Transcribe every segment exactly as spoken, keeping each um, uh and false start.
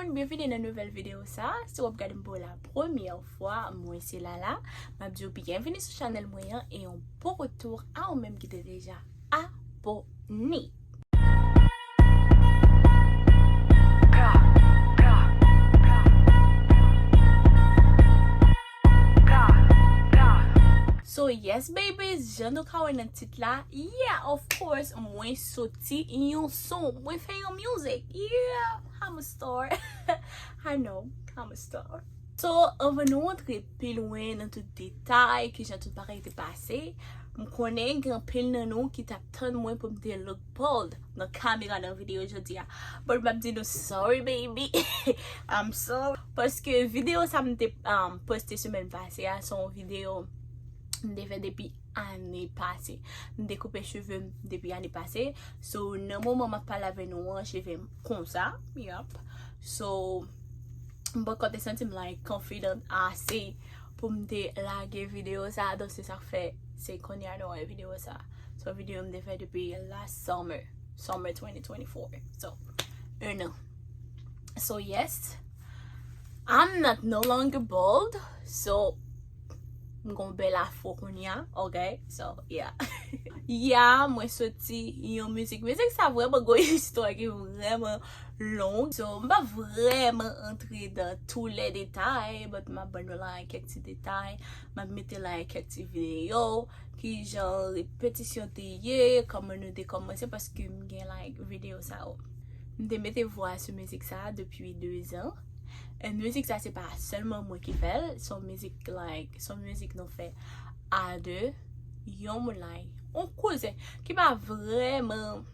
Byenvini nan nouvèl videyo sa. Si w ap gade m pou la premyè fwa, mwen se Lala. M ap di w byenvini sou chanèl mwen an e yon bon retou a ou menm ki te deja abòne. So yes babies, jan nou ka wè nan tit la, yeah, of course, mwen soti yon son, mwen fè yon music. Yeah, I'm a star. I know, I'm a star. So, anvan nou antre pi lwen nan tout detay, kijan tout bagay te pase, m konnen gen anpil nan nou ki t ap tann mwen pou m te look bold nan kamera nan videyo jodi a. But m ap di nou sorry baby. I'm sorry. Paske videyo sa m te um, poste semèn pase a, se yon videyo m te fè depi ane pase. M te koupe cheve m depi ane pase. So, nan moman m ap pale avè nou an, cheve m konsa. Yup. So, m poko te santi m like confident ase pou m te lage videyo sa. Donk, se sa k fè se kounye a nou wè videyo sa. So, videyo m te fè depi last summer. Summer twenty twenty-four. So, un an. So, yes. I'm not no longer bald. So, m gon bèl afro kounye a, ok? So, yeah. Yeah, mwen soti yon mizik. Mizik sa vrèman gon istwa ki vrèman long. So, m pa vrèman antre dan tou lè detay, but m ap ban nou la kèk ti detay. M ap mete la kèk ti videyo, kijan repetisyon te ye, kòman nou te kòmanse, paske m gen, like, videyo sa yo. M te mete vwa sou mizik sa depi de zan. E mizik sa se pa sèlman mwen ki fè l, se yon mizik, like, se yon mizik nou fè a de, yon moun, like, yon kouzen ki pa vrèman,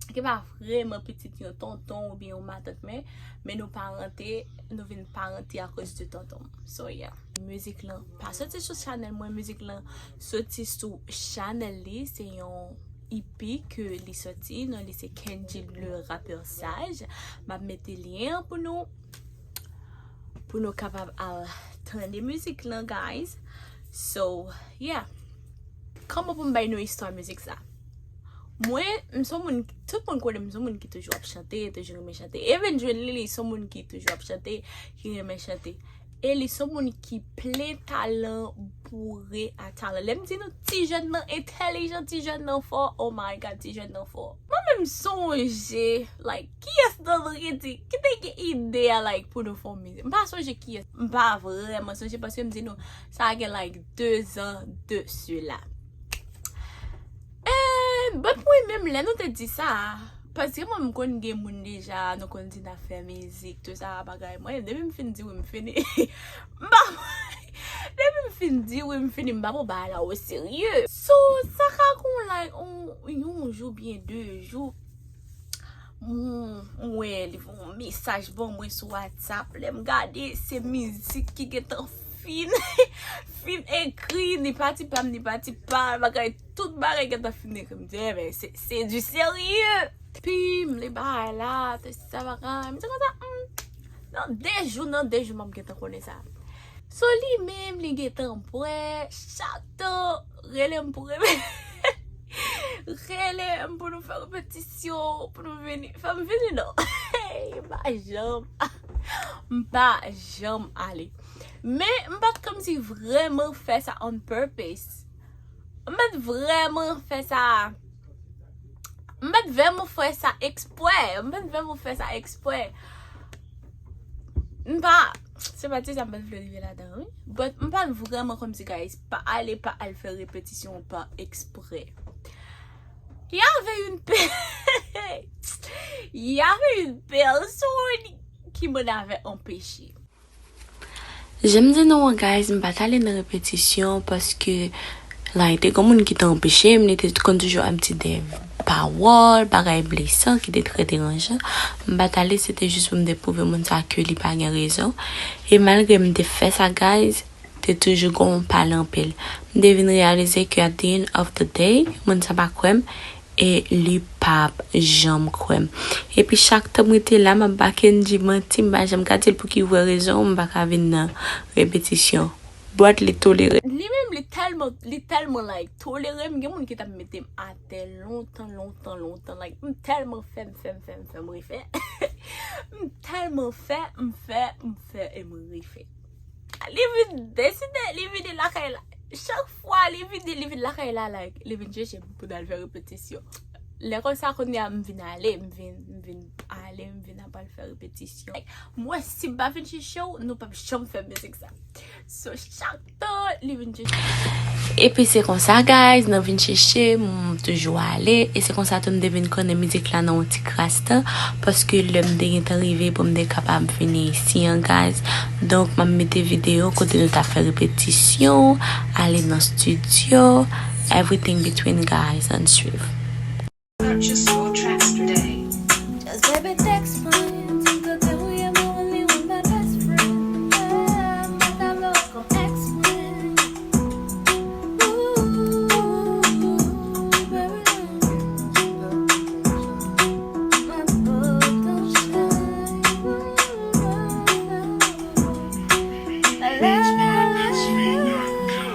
ki pa vrèman pitit yon tonton oubyen yon matant, men, men nou parante, nou vin parante akoz de tonton m. So, yeah. Mizik lan pa soti sou chanèl mwen, mizik lan soti sou chanèl li, se yon E P ke li soti, non li se Kendjick le Rappeur Sage. M ap mete lyen an pou nou, pou nou kapab al tande mizik lan, guys. So, yeah. Kòman pou m bay nou istwa mizik sa? Mwen, m se yon moun, tout moun konnen m se yon moun ki toujou ap chante, toujou renmen chante. Even Jwenley, li se yon moun ki toujou ap chante, ki renmen chante. E li se yon moun ki plen talan, boure a talan. Lè m di nou ti jèn nan entèlijan, ti jèn nan fò, oh my God, ti jèn nan fò. Mwen menm sonje, like, kiyès nan nou ki di, ki te gen ide a, like, pou nou fè yon mizik? M pa sonje kiyès. M pa vrèman sonje paske m di nou, sa gen, like, de zan de sila. Eh, but mwen menm, lè nou te di sa, paske mwen m konn gen moun deja, nou konn di n ap fè mizik, tout sa, bagay. Mwen, depi m fin di wi, m fini. M pa, depi m fin di wi, m fini, m pa pran bagay la o serye. So, sa ka gon, like, on, yon jou byen de jou, m, m wè li voye yon mesaj ban mwen sou WhatsApp. Lè m gade, se mizik ki gentan fin, fin ekri, ni pati pa m, ni pati pa l, bagay, tout bagay gentan fin ekri. M di, eh ben, se, se du sérieux. Epi, m li bagay la, tout sa bagay. M di konsa, hmm, nan de jou, nan de jou, m ap gentan konnen sa. So, li menm, li gentan prè, chak tan, rele m pou rele. Rele m pou nou fè repetisyon, pou nou vini. Fè m vini, non. M pa janm, m pa janm ale. Men, m pa t kòmsi vrèman fè sa on purpose. M pa t vrèman fè sa. M pa t vrèman fè sa eksprè. M pa t vrèman fè sa eksprè. M pa, se pa ti sa m pa t vle rive ladan, wi. But m pa t vrèman kòmsi, guys, pa ale, pa al fè repetisyon pa eksprè. Il y avait une pe-, il y avait une personne qui m'en avait empêché. Jan m di nou an, guys, m pa t ale nan repetisyon paske, like, te gen moun ki te anpeche m, li te konn toujou ap di de pawòl, bagay blesan ki te trè deranjan. M pa t ale, se te jis pou m te pwouve moun sa ke li pa gen rezon. E malgre m te fè sa, guys, te toujou gen yon pale anpil. M te vin reyalize ke at the end of the day, moun sa pa kwè m, e li p ap janm kwè m. Epi chak tan m rete la, m ap ba Kendji manti, m pa janm ka di l pou ki vrè rezon m pa ka vin nan repetisyon. But li tolere. Li menm, li tèlman, li tèlman, like, tolere m. Gen moun ki t ap mete m atè lontan, lontan, lontan. Like, m tèlman fè m, fè m, fè m, fè m refè. M tèlman fè, m fè, m fè, e m refè. Li vin deside, li vini lakay la. Chak fwa li vini, li vin lakay la, like, li vin chèche m pou n al fè repetisyon. Lè konsa, kounye a, m vin ale, m vin, m vin ale, m vin ap al fè repetisyon. Like, m wè si m pa vin chèche w, nou p ap janm fè mizik sa. So, chak tan, li vin chèche. Epi se konsa, guys, nan vin chèche, m toujou ale. E se konsa tou m te vin konnen mizik la nan yon ti kras tan. Paske lè m te gentan rive pou m te kapab vini isi an, guys. Donk, m ap mete videyo kote nou t ap fè repetisyon, ale nan estidyo, everything between, guys, and swiv. Purchase your tracks today. Just baby, text mwen, di m kote ou ye, mwen, only with my best friend. Mwen ta vle wè kòm ex mwen. Ooh, baby, don't go. My potential. I love you,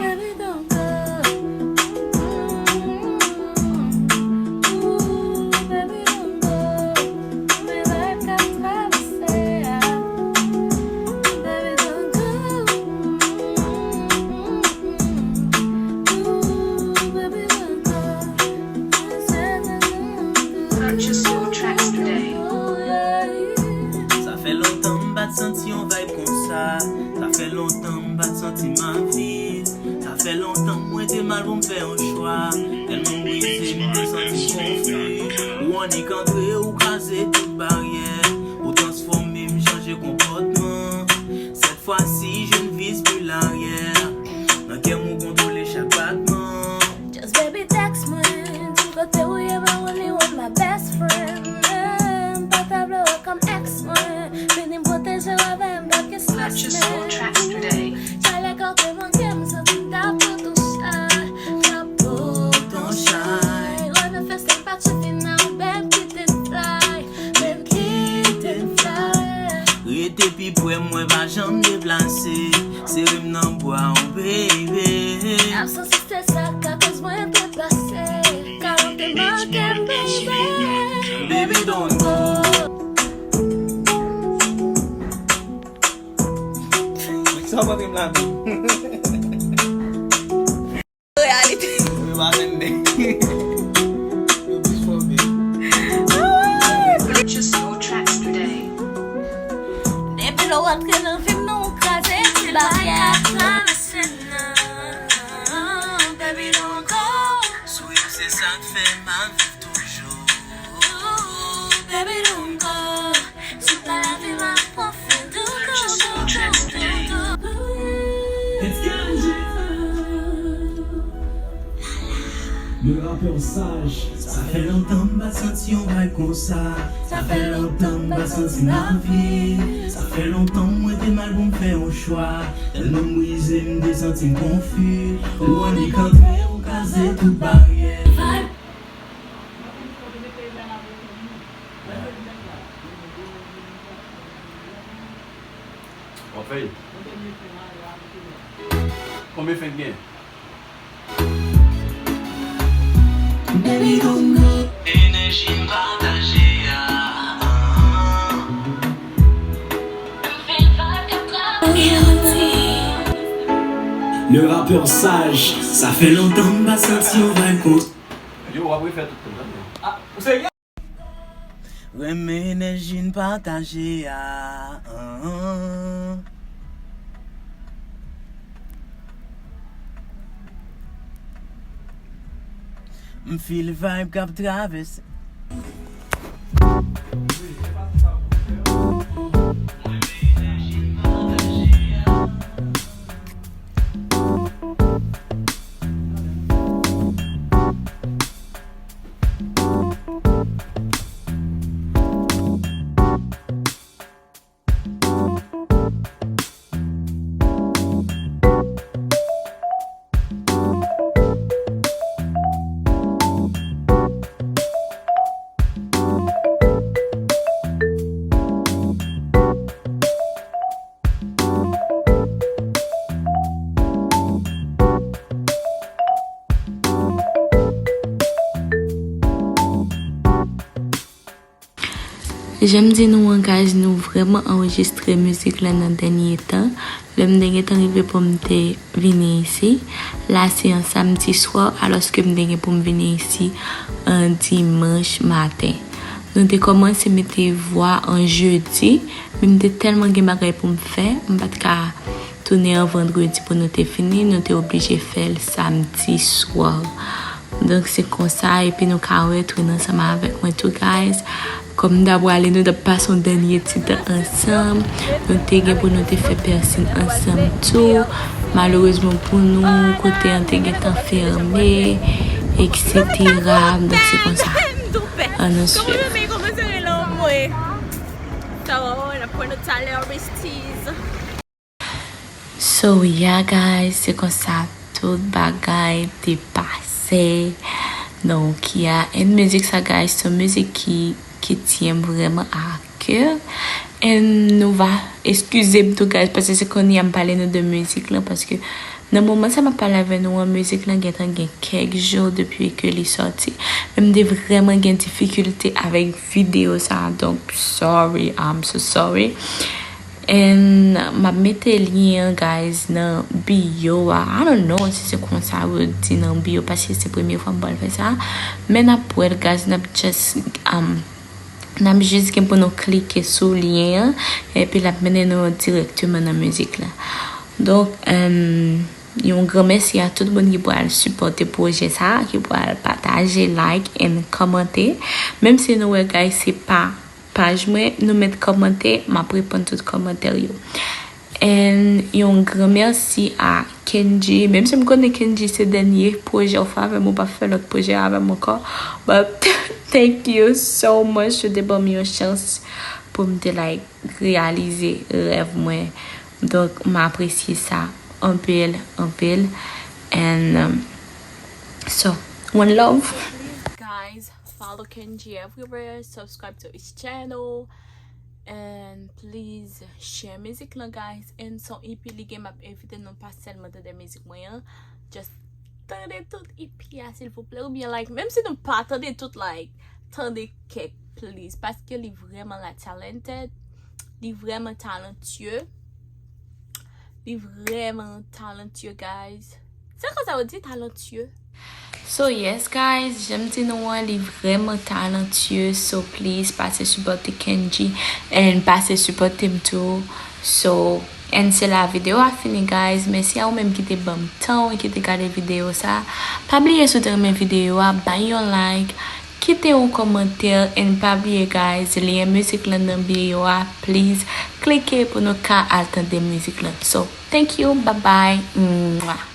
baby, don't go. Ooh, baby, don't go. Mwen vibe k ap travèse a. Baby, don't go. Ooh, baby, don't go. Purchase your tracks today. Sa fè lontan m pa t santi yon vibe konsa. Sa fè lontan m pa t santi m anvi. Sa fè lontan mwen te mal pou m fè yon chwa. Tèlman m brize, m te santi m konfi. Ou annik antre, ou kraze tout baryè. Ou transfòme m, chanje konpòtman. Cette fois-ci, je ne vise plus l'arrière. Nan kè m ou kontwole chak batman. Just baby, text mwen, di m kote ou ye, mwen, only with my best friend. M pa ta vle wè kòm ex mwen. Vini m pwoteje w avè m, pa gen strès, man. Chalè kè w te manke m, santi m ta pou tou sa. Ta pou tou sa. Wè nan fè sa pa sufi nan ou, babe, kite m fly. Babe, kite m fly. Rete pi pre m, mwen pa janm deplase. Sere m nan bra w, baby. Absans ou se sa k akoz mwen te pase. Ka ou te manke m, baby. Baby, don't go. Sa w montre m la menm. Reyalite. Mwen pa tande. Yo plis fò, baby. Purchase your tracks today. Depi lè w rantre nan vi m nan, ou kraze tout baryè. Travèse nan, baby, don't go. Souri w se sa k fè m ap viv toujou. Ooh, baby, don't go. Tout lavi m ap pran fen. Purchase your tracks today. It's Kenji. Le rappeur sage. Sa fè lontan m pa t santi yon vibe konsa. Sa fè lontan m pa t santi m anvi. Sa fè lontan mwen te mal pou m fè yon chwa. Tèlman m brize, m te santi m konfi. Ou annik antre, ou kraze tout baryè. W ap fè l? Konbyen fenk gen? Baby, don't go. Enèji n pataje a. Le rappeur sage, sa fè lontan m pa santi yon vibe kon. Yo, w ap refè tout tan, tande. Ah, ou serye? Renmen enèji n pataje a. An, an. M feel vibe k ap travèse. Jan m di nou an, guys, nou vrèman anrejistre mizik la nan dènye tan. Lè m te gentan rive pou m te vini isi, la se yon samdi swa, alòske m te gen pou m vini isi an dimanch maten. Nou te kòmanse mete vwa an jedi, men m te tèlman gen bagay pou m fè, m pa t ka tounen an vandredi pou nou te fini, nou te oblije fè l samdi swa. Donk, se konsa, epi nou ka retounen ansanm avèk mwen tou, guys. Kòm m ta prale, nou t ap pase yon dènye ti tan ansanm. Nou te gen pou nou te fè pèsin ansanm tou. Malerezman pou nou, kote an te gentan fèmen, et cetera. Donk, se konsa. Ann nou swiv. So, yeah, guys, se konsa tout bagay te pase. Donk, yeah, and mizik sa, guys, se yon mizik ki, ki tyen vrèman a kè. And nou va, eskize m tou, guys, paske se kounye a m pale nou de mizik lan, paske nan moman sa m ap pale avè nou an, mizik lan gentan gen kèk jou depi ke li sòti. Men m te vrèman gen difikilte avèk videyo sa, donk, sorry, I'm so sorry. And m ap mete lyen an, guys, nan bio a. I don't know si se konsa yo di nan bio, paske se premye fwa m pral fè sa. Men n ap wè l, guys, n ap just, um, n ap jis gen pou nou klike sou lyen an, epi l ap mennen nou dirèkteman nan mizik la. Donk, um, yon gran mèsi a tout moun ki pral sipòte pwojè sa, ki pral pataje, like, and kòmante. Menm si nou wè, guys, se pa paj mwen, nou met kòmantè, m ap reponn tout kòmantè yo. And yon gran mèsi a Kendji. Menm si m konnen Kendji se dènye pwojè w fè avè m, ou pa fè lòt pwojè avè m ankò. But thank you so much, ou te ban m yon chans pou m te, like, reyalize rèv mwen. Donk, m apresye sa anpil, anpil. And, um, so, one love. Guys, follow Kendji everywhere, subscribe to his channel, and please share mizik lan, guys. And son E P li gen, m ap envite nou pa sèlman tande mizik mwen an, just tande tout E P a, silvouplè, oubyen, like, menm si nou pa tande tout, like, tande kèk, please, paske li vrèman la talented, li vrèman talantye, li vrèman talantye, guys. Se konsa yo di, talantye? So, yes, guys, jan m di nou an, li vrèman talantye. So, please, pase sipòte Kendji and pase sipòte m tou. So, and se la videyo a fini, guys. Mèsi a ou menm ki te ban m tan w, ki te gade videyo sa. Pa bliye, si w te renmen videyo a, bay yon like, kite yon kòmantè, and pa bliye, guys, lyen mizik lan nan bio a, please, klike pou nou ka al tande mizik lan. So, thank you, bye bye. Mwah.